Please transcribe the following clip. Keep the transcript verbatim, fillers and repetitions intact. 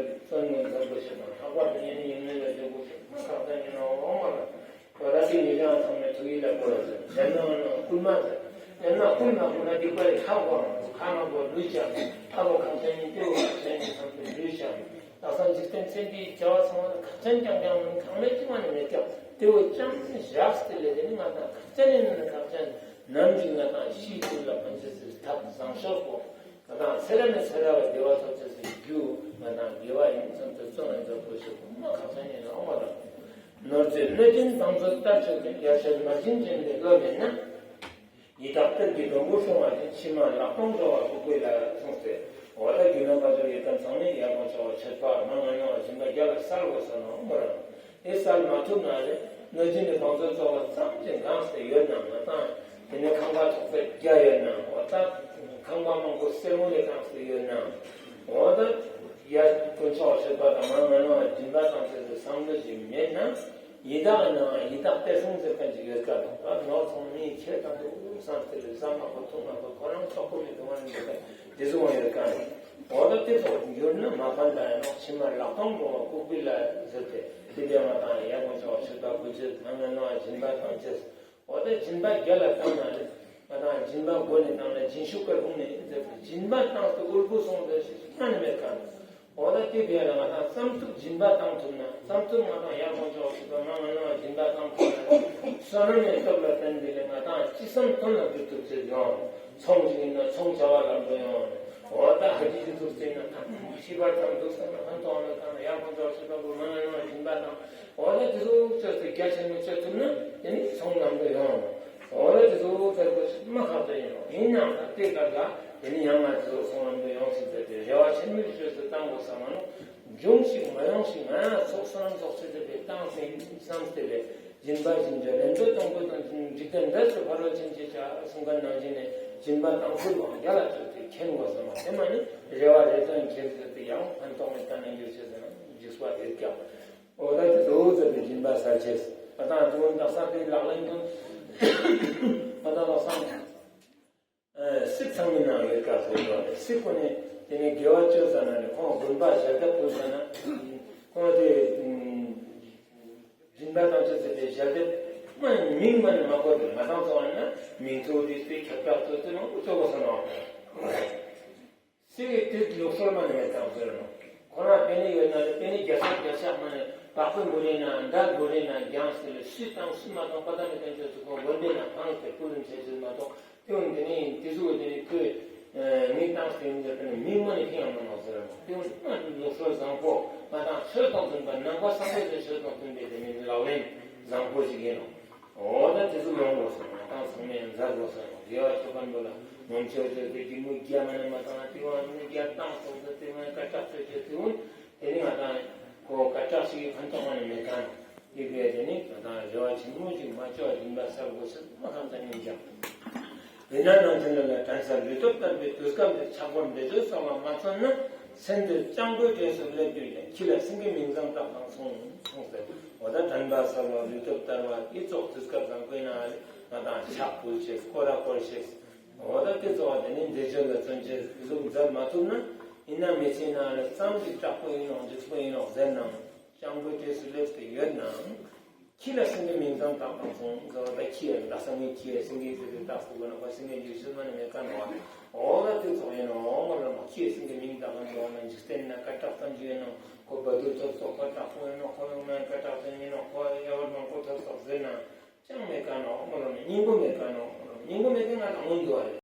བརྩོན་འགྲུས་མཛད་དགོས་ཤེས་དང་ལྷག་པར་དུ་ཡིན་ཡིན་མིན་ལ་འཇུག་དགོས་ཤེས་མ་ཁག་ཅན་ཡིན་ནོག་མ་ལ། འོ་ད་དེ་ཉེ་ཞང་ཚང་མས་ཐུགས་ཡིད་ལ་བསྐུལ་ཟེར། གཞན་ན་བསྐུལ་མ་ཟེར། གཞན་ན་བསྐུལ་མ་བསྐུལ་ན་སྡིག་པ་ཡི་ཁ་གོ་ཁ་མ་གོ་ལུས་ཀྱང་ཨ་བོ་ཁག་ཅན་ཡིན་ཏེ་བོ་ཁག་ཅན་ཡིན་བསམ་སྟེ་ལུས་ཀྱང་ད་སང་འཇིག་རྟེན་ཚེ་འདིའི་བྱ་བ་ཚང་མ་ཁག་ཅན་རྐྱང་རྐྱང་མིན་ཁག་མེད་ཅིག་མ་ནི་མེད་ཀྱང་ཏེ་བོ་ཅང་བཞག་སྟེ་ལས་དེ་ནི་ང་དང་ཁག་ཅན་ཡིན་ན་ཁག་ཅན་ནམ་ཞིག་ང་དང་ཤི་དུས་ལ་ཕན་ཆད་སི་ཐབས་བཟང་ཤོས་པོ་ང་དང་ཚེ་རབས་ནས་ཚེ་རབས་བདེ་བ་ཐོབ་ཆེས་སི་རྒྱུ་ང་དང་དགེ་བ་ཡིན་བསམ་སྟེ་བརྩོན་ལ་འཇོག་དགོས་ཤེས་པོ་མ་ཁག་ཅན་ཡིན་ནོག་མ་ལ། ནོར་རྫས་གནོད་སྦྱིན་བང་མཛོད་ལྟར་ཆོད་ཅིང་། ཡར་ཞལ་མར་བྱིན་ཅན་ཏེ་བློ་མེད་ན། ཡི་དྭགས་གཏེར་གྱི་སྡོང་པོ་སྲུང་བ་ཅིག་ཕྱི་མ་ལག་སྟོང་འགྲོ་བ་ལྐུགས་པའི་ལྷ་གསུངས་ཏེ། འོ་ད་རྒྱུ་ནོར་དཔལ་འབྱོར་ཡོད་མཁན་ཚང་མས་ཡར་དགོན་ཆོག་མཆོད་པ་མ་ངན་སློང་སྦྱིན་པ་རྒྱ་ལ་སལ་དགོས་ས་ནོག་མོ་རང་། དེ་སལ་མ་ཐུབ་ན་ལེ་གནོད་སྦྱིན་ནི་བང་མཛོད་ཙོགས་པ་ཙམ་ཅིག་གང་སྟེ་ཡོད་ན་ང་དང་དེ་ནས་ཁང་པ་ཐོག་ཚད་བརྒྱ་ཡོད་ན་འོ་ད་ཁང་པ་མང་པོ་གསེར་དངུལ་ལས་གང་སྟེ་ཡོད་ན་འོ་ད་ཡར་དགོན་ཆོག་མཆོད་པ་དང་མ་ངན་སློང་སྦྱིན་པ་བཏང་ཆེས་སི་བསམ་བློ་ཞིག་མེད་ན། ཡི་དྭགས་ནང་ཡི་དྭགས་གཏེར་སྲུང་ཟེར་མཁན་ཅིག་ཡོད་ཀ་ནོག་ད་ནོར་ཚོང་མི་ཁྱེར་དང་དུ་བསམ་སྟེ་ལེ་བསམ་མ་གོ་ཐུག་མ་གོ་ཁོ་རང་ཚོགས་པོ་མི་འདུག་མ་ནི་འདུག་དེ་ཟུག་ཡོད་ཀ་ནོག་འོ་ད་དེ་ཚོ་འགྱུར་ན་མ་ཕན་ད་ཡིན་ནོག་ཕྱི་མ་ལག་སྟོང་འགྲོ་བ་ལྐུགས་པའི་ལྷ་ཟེར་ཏེ་དེ་དེ་ང་དང་ཡར་དགོན་ཆོག་མཆོད་པ་དགུ་བཅུ་མ་ངན་སློང་སྦྱིན་པ་བཏང་ཆེས། འོ་ད་སྦྱིན་པ་རྒྱ་ལ་བཏང་ན་ལེ་ང་དང་སྦྱིན་པ་མགོ་ནས་བཏང་ན་སྦྱིན་ཤུགས་ཀ་ལྷུང་ནས་ཟེར་ཏེ་སྦྱིན་པ་བཏང་སྟེ་དབུལ་པོ་སོང་ཟེར་ཞིག་གང་ནས་མེད་ཀ་ནོག་འོ་ད་དེ་བས་ལ་ང་དང་བསམ་ཚུགས་སྦྱིན་པ་བཏང་ཐུབ་ན་བསམ་ཚུགས་ང་དང་ཡར་དགོན་ཆོག་མཆོད་པ་མ་ངན་སློང་སྦྱིན་པ་བཏང་ཐུབ་ན་བསོད་ནམས་ཡོད་སྟོབས་ལ་བརྟེན་ཏེ་ལེ་ང་དང་ཅི་བསམ་དོན་ལ་འགྲུབ་ཐུབ་ཆེས་ཡོང་། ཚོང་ཅིག་ཡིན་ན་ཚོང་བྱ་བ་ལམ་དུ་ཡོང་། འོ་ད་ཧ་ཅི་ཅི་ཚུགས་ཟེར་ན་ད་ཤི་བར་ཙམ་འདུག་བསམ་ན་ཕན་ཐོགས་མེད་ཀ་ནོག་ཡར་དགོན་ཆོག་མཆོད་པ་མ་ངན་སློང་སྦྱིན་པ་བཏང་འོ་ད་དེ་ཚོ་ཅོས་ཏེ་རྒྱ་ཆེན་མོ་ཅོ་ཐུབ་ན་དེ་ནི་ཚོང་ལམ་དུ་ཡོང་། འོ་ད་དེ་ཚོ་ཚར་དགོས་ཤེས་མ་ཁག་ཅན་ཡིན་ནོག་ཡིན་ནའང་ད་དེ་ག་ལ་དེ་ནི་ཡང་ང་ཚོ་ཚོང་ལམ་དུ་ཡོང་ཟེར་ཏེ་རེ་བ་ཆེན་མོ་ཅོས་ཏེ་བཏང་དགོས་ས་མ་ནོག་འབྱུང་ཞིག་མ་ཡོང་ཞིག་ང་ཡང་ཚོགས་བསོད་ནམས་ཚོགས་ཆེ་ཚེ་བས་བཏང་སྟེ་བསམ་སྟེ་ལེ་སྦྱིན་པ་སྦྱིན་བྱ་ལན་འདོད་གཏོང་དགོས་དང་འཇིག་རྟེན་འདྲ་སུ་ཕ་རོལ་ཕྱིན་ཅི་བྱ་གསུང་མཁན་ནང་བཞིན་ནས་སྦྱིན་པ་བཏང་ཚུལ་བ་རྒྱ་ལ་ཅོས་ཏེ་མཁྱེན་དགོས་ས་མ་དེ་མ་ནི་རེ་བ་རེ་དོན་ཁྱེར་ཟེར་ཏེ་ཡང་ཕན་ཐོགས་མེད་ཀ་ནོག་འགྱུར་ཆེས་ཟེར་ན་འཇིགས་པ་དེ་ཀྱང་། འོ་ད་དེ་ཚོ་ཚོ་དེ་སྦྱིན་པ་སལ་ཆེས། ད་ད་དུང་དག་ས་དེ་ལག་ལེན་དུ་ད་ད་ལག་སང་སྲིད་ཚང་མའི་ནང་ཡོད་ཀ་ཚོ་ཡོད་རེད། སྲིད་ཁོ་ནས་དེ་ནས་དགེ་བ་ཅོ་ཟ་ན་ནི་ཁོང་དགོན་པ་ཞལ་འདེབས་ཕུལ་ཟ་ན་ཁོང་དེ་སྦྱིན་པ་བཏང་ཆེས་ཟེར་ཏེ་ཞལ་འདེབས་མ་མིང་མ་ནི་མ་གོ་དེ་ང་དང་ཚོ་བ་ན་མིང་ཐོ་དེ་དེ་ཁྱབ་བསྒྲགས་ཚོ་དེ་མང་པོ་ཅོ་དགོས་ས་ནོག་སྲིད་པའི་དུས་ལུགས་སྲོལ་མ་ནི་མེད་ཙང་ཟེར་ནོག་ཁོ་རང་པེ་ནེ་ཡོད་ན་ལེ་པེ་ནེ་རྒྱ་ཤག་རྒྱ་ཤག་མ་ནི་བག་པེ་མུ་རེ་ན་མདའ་མུ་རེ་ན་རྒྱང་སྟེ་ལེ་སུས་བཏང་སུས་མ་བཏང་པ་ད་ནི་དོན་ཆོས་སུ་ཁོ་དགོན་པའི་ནང་ཕངས་ཏེ་སྐུ་རིམ་བྱེད་ཚུལ་མ་གཏོགས་དེ་འོན་དེ་ནི་དེ་ཟུག་དེ་ནི་ཁོས་མི་བཏང་སྟེ་ཡིན་ཟེར་ཏེ་ནི་མིང་མ་ནི་ཁེ་ཡང་མ་ནོག་ཟེར་ནོག་དེ་འོན་མ་ནི་ལུགས་སྲོལ་བཟང་པོ་ང་དང་ཆོས་དང་མཐུན་པ་ནང་པ་སངས་རྒྱས་པའི་ཆོས་དང་མཐུན་པའི་དེ་ནི་ལག་ལེན་བཟང་པོ་ཞིག་ཡིན་ནོག་འོ་ད་དེ་ཚོ་ཡོང་དགོས་ས་ནོག་ང་དང་ཚང་མས་མཛད་དགོས་ས་ནོག་དགེ་བ་ཅོ་མཁན་པོ་ལ་ངོམ་ཆོས་ཅོས་ཏེ་གི་མུ་རྒྱ་མ་ནི་མ་བཏང་ན་དེ་བ་མུ་རྒྱ་བཏང་སོང་ཟེར་དེ་བ་སྐད་གྲགས་ཅོས་ཅོས་དེ་བོ་དེ་ནི་ང་དང་ཁོ་སྐད་གྲགས་ཤིག་གི་ཕན་ཐོགས་མ་ནི་མེད་ཀ་ནོག་དེ་བས་དེ་ནི་ང་དང་རེ་བ་ཆེན་མོ་ཞིག་མ་ཅོ་བ་སྦྱིན་པ་སལ་དགོས་ས་མ་གང་ཙམ་ཡིན་ཀྱང་། དེ་ན་ནང་ཚན་ལ་དྲན་ས་ལུས་སྟོབས་དར་བའི་དུས་སྐབས་འདིར་ཕྱག་སྒོར་འབྲས་ཆོས་གསོལ་བ་མ་བརྩོན་ན། སེམས་འདིར་སྤྱང་པོའི་གྲས་སུ་སླེབས་གྱུར་ཀྱང་། ཁྱི་ལ་སེང་གེ་མིང་ཙམ་བཏགས་དང་མཚུངས། གསུངས་ཏེ། འོ་ད་དྲན་པ་གསལ་བ་ལུས་སྟོབས་དར་བ་དེ་ཙོགས་དུས་སྐབས་བཟང་པོའི་ནང་ང་ང་དང་ཕྱག་ཕུལ་ཆེས་སྐོར་ར་སྐོར་ཆེས། འོ་ད་དེ་ཙོགས་དེ་ནི་འབྲས་ཆོས་ལ་བརྩོན་ཆེས་དེ་ཟུག་མཛད་མ་ཐུབ་ན་ཡིན་ན་མི་ཚེའི་ནང་ལ་ཙམ་ཞིག་དྲག་པོ་ཡིན་ནོག་འཇིགས་པོ་ཡིན་ནོག་ཟེར་ནའང་སྤྱང་པོའི་གྲས་སུ་སླེབས་ཏེ་ཡོད་ནའང་། ཁྱི་ལ་སེང་གེ་མིང་ཙམ་བཏགས་དང་མཚུངས། ཟེར་བ་ད་ཁྱི་ཡ་ལ་སང་ངེ་ཁྱི་ཡ་སེང་གེ་ཟེར་ཏེ་བཏགས་སུ་བོ་ན་ཁོ་སེང་གེ་འཇིགས་སུ་མ་ནི་མེད་ཀ་ནོག་འོ་ད་དེ་ཙོགས་ཡིན་ནོག་འོ་ང་ལ་མ་ཁྱི་ཡ་སེང་གེ་མིང་བཏགས་ཀ་འཇོག་ན་འཇིག་རྟེན་ན་སྐད་གྲགས་ཙམ་ཞིག་ཡིན་ནོག་ཁོ་བ་དུར་ཐོབ་སོགས་ཁོ་དྲག་པོ་ཡིན་ནོག་ཁོ་ཡོང་ན་སྐད་གྲགས་ཙམ་ཡིན་ནོག་ཁོ་ཡ་བར་མང་པོ་ཐོབ་སོགས་ཟེར་ན་ཅང་མེད་ཀ་ནོག་འོ་ང་ལ་སྙིང་པོ་མེད་ཀ་ནོག་སྙིང་པོ་མེད་ཀ་ང་ལ་མངོན་འདུག་བ་རེད།